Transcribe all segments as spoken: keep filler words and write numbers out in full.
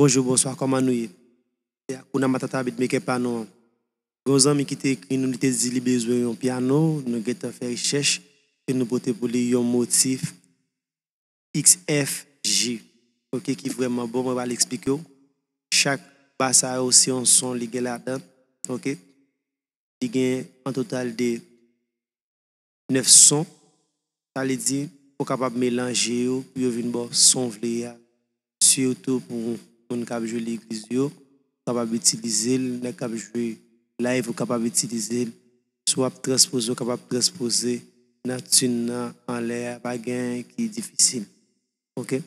Bonjou, bonswa, kòman nou ye? Se Hakuna Matata beatmaker pa nou an. Gen yon zanmi ki te ekri nou, li te di li bezwen yon pyano, nou gentan fè rechèch, e nou pote pou li yon motif X F J, oke, ki vrèman bon, mwen pral eksplike w. Chak ba sa yo, se yon son li gen ladan, oke? Li gen an total de nèf son. Sa vle di, ou kapab melanje yo pou yo vin ba w son w vle a. Sitou pou moun k ap jwe legliz yo, ou kapab itilize l, nèg k ap jwe live, ou kapab itilize l. Si w ap transpoze, ou kapab transpoze nan tune nan anlè a, pa gen anyen ki difisil. Oke?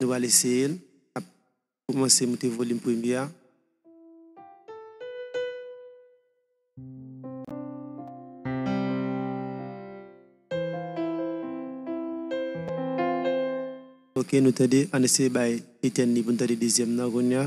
Nou pral eseye l. N ap kòmanse moute volim premye a. Oke, nou tande, ann eseye bay etèn li pou n tande dezyèm nan kounye a.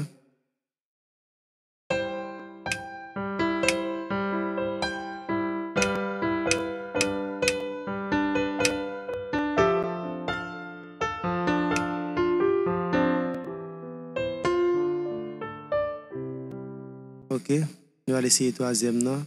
Oke, nou al eseye twazyèm nan.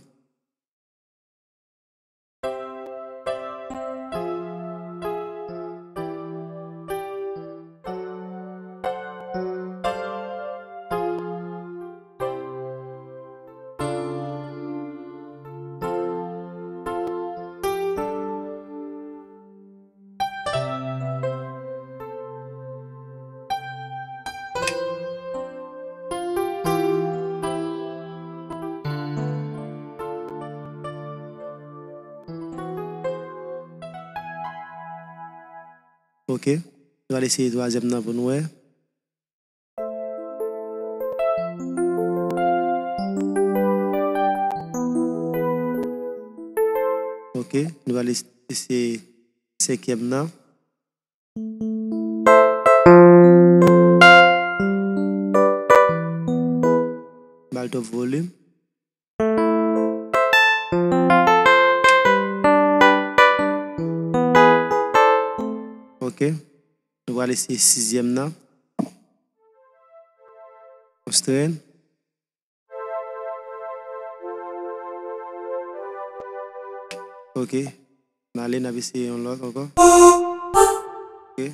Oke. Nou al eseye twazyèm nan pou n wè. Oke. Nou al es-, eseye senkyèm nan. Ba l twòp volim. Oke. Nou pral eseye sizyèm nan. Yon strenn. Oke. N ale, n ap eseye yon lòt ankò. Oke.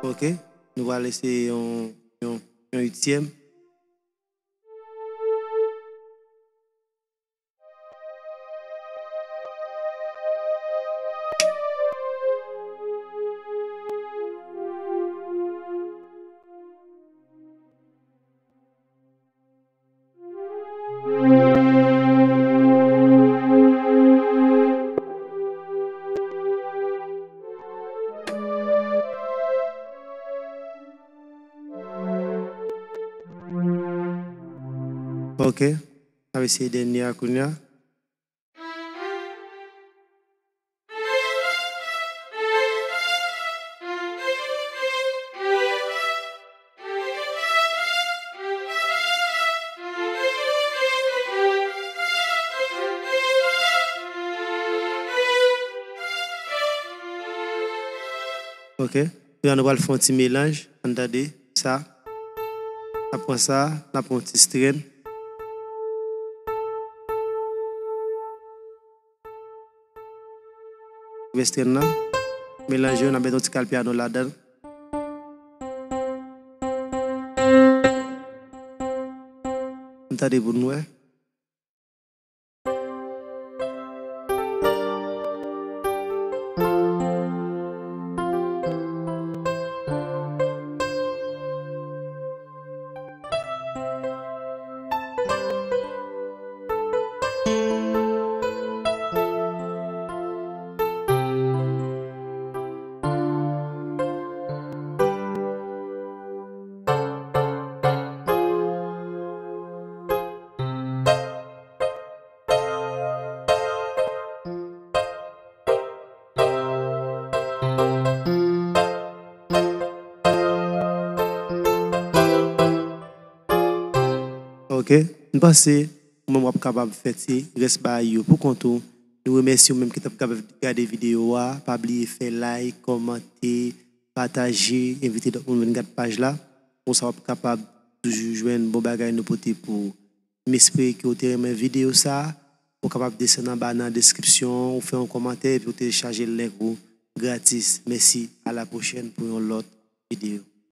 Oke. Nou pral eseye yon, yon, yon ityèm. Ok. N ap eseye dènye a kounye a. Ok. Kounye a nou pral fè yon ti melanj. Ann tande sa. N ap pran sa, n ap pran yon ti strenn. Vestren nan. Melanje yo, n ap met yon ti kal pyano ladan l. N tande pou n wè. Ok? M panse ou menm w ap kapab fè ti rès bagay yo pou kont ou. Nou remèsye ou menm ki t ap gade videyo a. Pa bliye fè like, kòmante, pataje, envite lòt moun vin gad paj la. Konsa w ap kapab toujou jwenn bon bagay nou pote pou ou. M espere ke w te renmen videyo sa a. Ou kapab desann anba nan deskripsyon, ou fè yon kòmantè epi w telechaje link ou gratis. Mèsi, a la pwochèn pou yon lòt videyo.